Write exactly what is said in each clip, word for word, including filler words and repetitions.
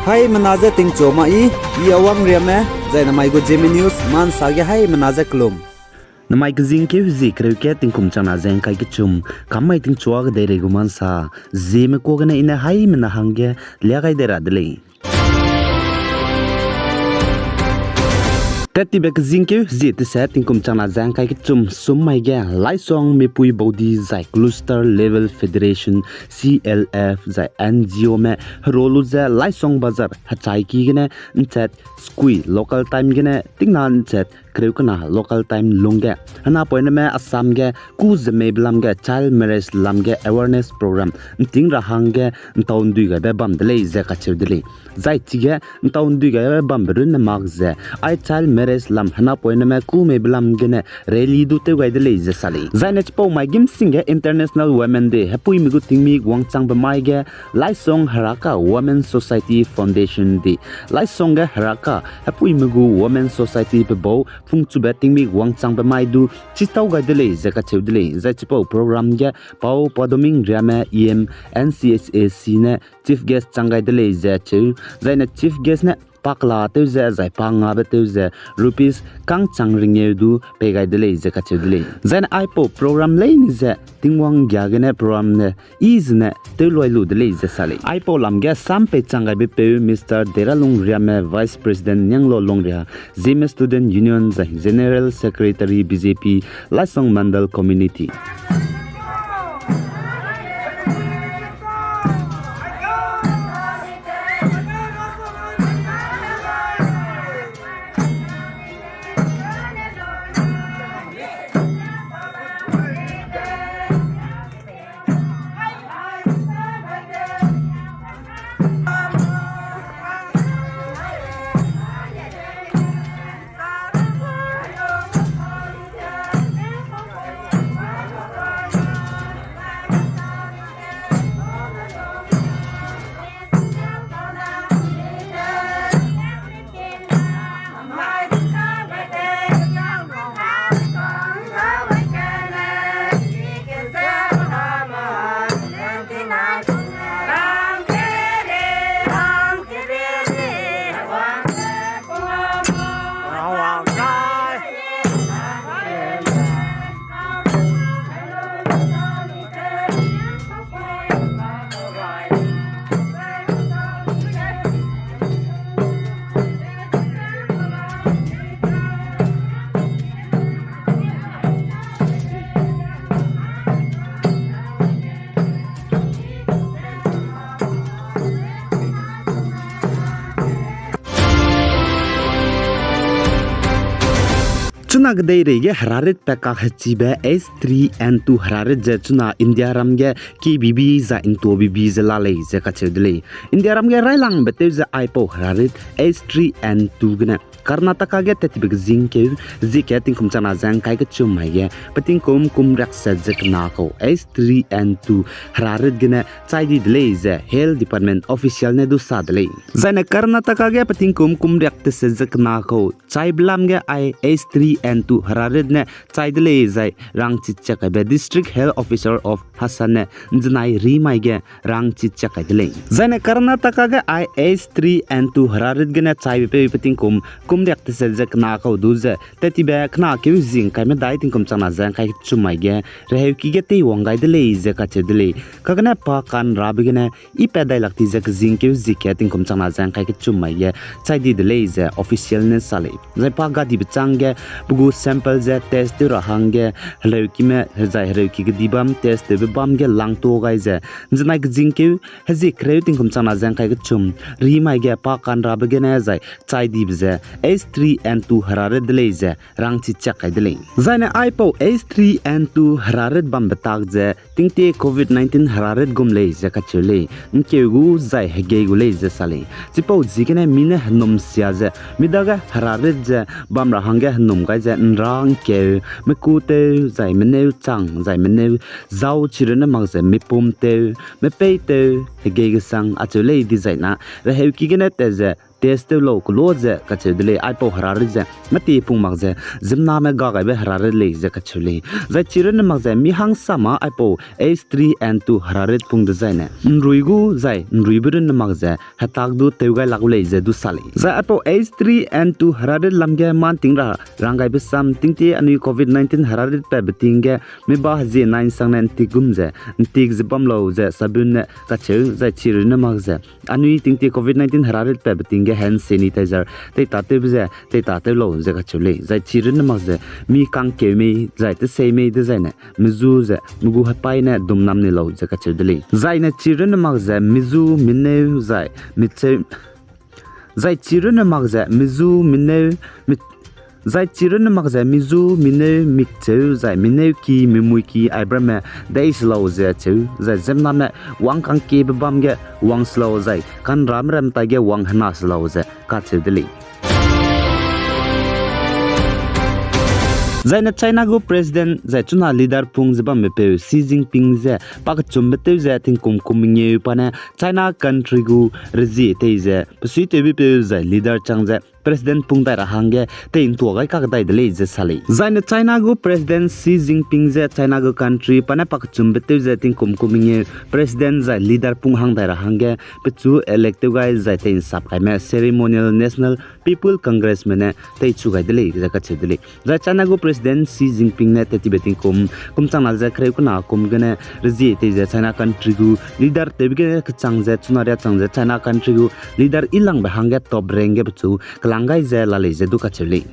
Haimena je tingchu ma i, i Awang Riame, zai namai gu Zeme News, mansa ge haimena je kelum. Namai kezingkeu hezie kereu kat tingkum changna ze ngkai kechum, kam mai tingchua kedeirei gu mansa, Zeme kuâ gene i ne haimena hangge lia gai dei ra de lei. Tat tibe kezingkeu hezie tese tingkum changna ze ngkai kechum sum mai ge, Laisong Mipui Baudi zai Cluster Level Federation, C L F, zai N G Ome hero lu ze Laisong Bazar hechaiki gene nchat skui local time gene tingna nchat kereu kena local time lungge, henapoineme Assam ge ku ze meibe lam ge child marriage lam ge awareness program nting ra hangge ntau ndui gaibe bam de lei ze kacheu de lei. Zai chige ntau ndui gaibe bambe runne mak ze, ai child marriage lam henapoineme ku meibe lam gene rally du tew gai de lei ze sa lei. Zai ne chipau mai gîmsing ge International Women Day hepuime gu tingmik wangchangbe mai ge, Laisong Heraka Women Society Foundation Day, Laisong ge Heraka hepuime gu Women Society pe bau phungchube tingmik wangchangbe mai du chitau gai de lei ze kacheu de lei. Zai chipau program ge Pau Padoming Riame E M N C H A C ne chief guest chang gai de lei ze cheu, zai ne chief guest ne pa kela tew ze, zai pa ngabe tew ze, rupees kangchang ringeu du pei gai de lei ze kacheu de lei. Zai ne aipau program leine ze Tingwang gia gene program ne i zene tew luai lu de lei ze sa lei. Aipau lam ge sam pei chang gaibe peu Mister Deralung Riame, Vice President Nianglo Longria, Zeme Student Union zai General Secretary B J P Laisong Mandal Community. Chuna kedeirei ge herarit pe kahechibe H three N two herarit ze chuna India ram ge kibibi zai ntuabibi ze la lei ze kacheu de lei. India ram ge railangbe tew ze aipau herarit H three N two gene Karnataka ge tat tibe kezingkeu hezie kat tingkum changna ze ngkai kechum mai ge, petingkum kum riak sat ze kena kau H three N two herarit gene chai di de lei ze Health Department official ne du sa de lei. Zai ne Karnataka ge petingkum kum riak teset ze kena kau chaibe lam ge ai H three N two herarit ne chai de lei zai rangchi chak kaibe District Health Officer of Hassan ne nzenai rimai ge rangchi chak kai de lei. Zai ne Karnataka ge ai H three N two herarit gene chaibe peu petingkum kum riak teset ze kena kau du ze tat tibe kena keu zing kai medai tingkum changna ze ngkai kechum mai ge reheuki ge teiwang gai de lei ze kacheu de lei. Kagene pa kanrabe gene i pat dai lak ti ze kezingkeu hezie kat tingkum changna ze ngkai kechum mai ge chai di de lei ze official ne sa lei. Zai pa gadibe chang ge pe gu sample ze test tew ra hangge heleukime zai hereuki kedi bam test tewbe bam ge langtua gai ze nzenai kezingkeu hezie kereu tingkum changna ze ngkai kechum rimai ge pa kanrabe gene zai chai dibe ze H three N two herarit de lei ze rangchi chak kai de lei. Zai ne aipau H three N two herarit bambe tak ze tingtie covid nineteen herarit gum lei ze kacheu lei, nkeu gu zai hegei gu lei ze sa lei. Chipau ziegene mi ne henum sia ze mi dage herarit ze bam ra hangge henum gai ze nra nkeu, meku tew, zai meneu chang, zai meneu zau chi runne mak ze mipum tew, mepei tew, hegei gesang acheu lei dizai na reheuki gene tat ze test tew lau kelo ze kacheu de lei. Aipau herarit ze mati pung mak ze ziemmename ga gaibe herarit lei ze kacheu lei. Zai chi runne mak ze mi hangsame aipau H three N two herarit pung dezaine nrui gu zai nruibe runne mak ze hetak du tew gai lak gu lei ze du sa lei. Zai aipau H three N two herarit lam ge manting ra ranggaibe sam tingtie anui covid nineteen herarit patbe ting ge miba hezie nai nsangne ntik gum ze ntik ze bam lau ze sabun ne kacheu zai chi runne mak ze anui tingtie covid nineteen herarit patbe ting ge hand sanitizer teita tewbe ze teita tew lau ze kacheu lei. Zai chi runne mak ze mi kangkeu mei zai tesei mei dezaine mezu ze megu hepai ne dumnam ni lau ze kacheu de lei. Zaine chi runne mak ze mezu mineu zai micheu zai chi runne mak ze mezu mineu mi zai chi runne mak ze mezu mineu mikcheu zai mineu ki mimui ki aibe ramme dei se lau ze cheu zai ziemmename wang kangkebe bam ge wang se lau zai kanrame ram tai ge wang hena se lau ze kacheu de lei. Zaine China gu president zai chuna leader pung ze bambepeu Xi Jinping ze pakechumbe tew ze tingkum kum mengeu pa ne China country gu rezie tei ze pesuitewbepeu zai leader chang ze president pung dai ra hangge tei ntua gai kakdai de lei ze sa lei. Zaine China gu president Xi Jinping ze China gu country pa ne pakechumbe tew ze tingkum kum mengeu president zai leader pung hang dai ra hangge pechu elect tew gai zai tei nsap kaime ceremonial National People Congressme ne teichu gai de lei ze kacheu de lei. Zai China gu president Xi Jinping ne tettibe tingkum kum changna ze kereu kena kum gene rezie tei ze China country gu leader tewbe gene kechang ze chuna riâ chang ze China country gu leader yilangbe hangge top rank ge pechu kelang gai ze la lei ze du kacheu lei.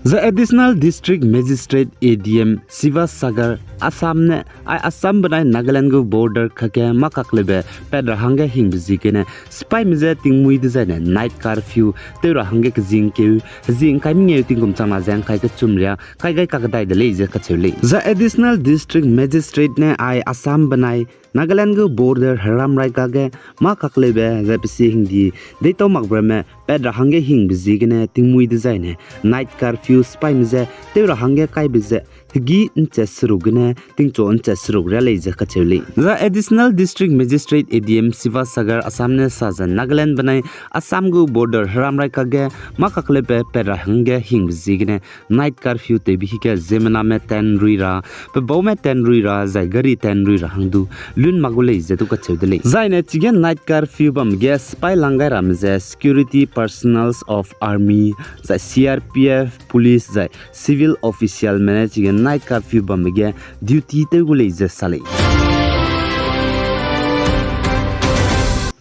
Zai Additional District Magistrate, A D M, Sivasagar, Assam ne ai Assam benai Nagaland gu border kage mâ kakleube pat ra hangge hingbe ziegene sipaime je tingmui dezaine night curfew tew ra hangge kezingkeu hezie ngkai mengeu tingkum changna ze ngkai kechum riâ kai gai kakdai de lei ze kacheu lei. Zai Additional District Magistrate ne ai Assam benai Nagaland gu border heramrai kage mâ kakleube zai pe sie hingdi deitau makbe ramme pat ra hangge hingbe ziegene tingmui dezaine night curfew sipaime je tew ra hangge kaibe ze hegî nchet seruk gene tingchu nchet seruk riâ lei ze kacheu lei. Zai Additional District Magistrate, A D M, Sivasagar, Assam ne sa ze Nagaland benai Assam gu border heramrai kage mâ kakleube pat ra hangge hingbe ziegene night curfew tewbe hige ziemmename tenrui ra, pebaume tenrui ra zai gari tenrui ra hang du lun mak gu lei ze du kacheu de lei. Zaine chige night curfew bam ge sipai lang gai ramme ze security personnels of army, zai C R P F, police zai civil officialme ne chige night curfew bambe ge duty tew gu lei ze sa lei.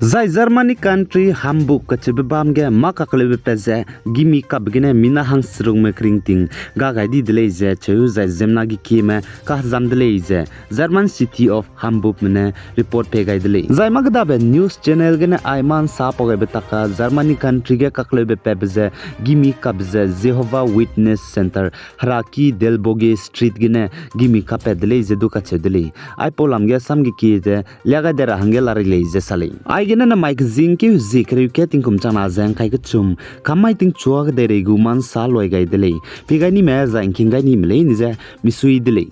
Zai Germany country Hamburg kacheube bam ge mâ kakleube pat ze gimi kapbe gene mina hangserukme keringting ga gai di de lei ze cheu zai ziemmena gekieme kahezam de lei ze German city of Hamburgme ne report pei gai de lei. Zai mâ kedabe news channel gene ai mâ nsa pau gaibe taka Germany country ge kakleube patbe ze gimi kapbe ze Jehovah Witness Center, heraki Delboge Street gene gimi kappat de lei ze du kacheu de lei. Aipau lam ge sam gekie ze liâ gai de ra hangge lari lei ze sa lei. Aigene namai kezingkeu zie kereu ke tingkum changna ze ngkai kechum kam mai tingchua kedeirei gu mâ nsa loi gai de lei. Pei gai nime zai ngking gai nime leine ze misui de lei.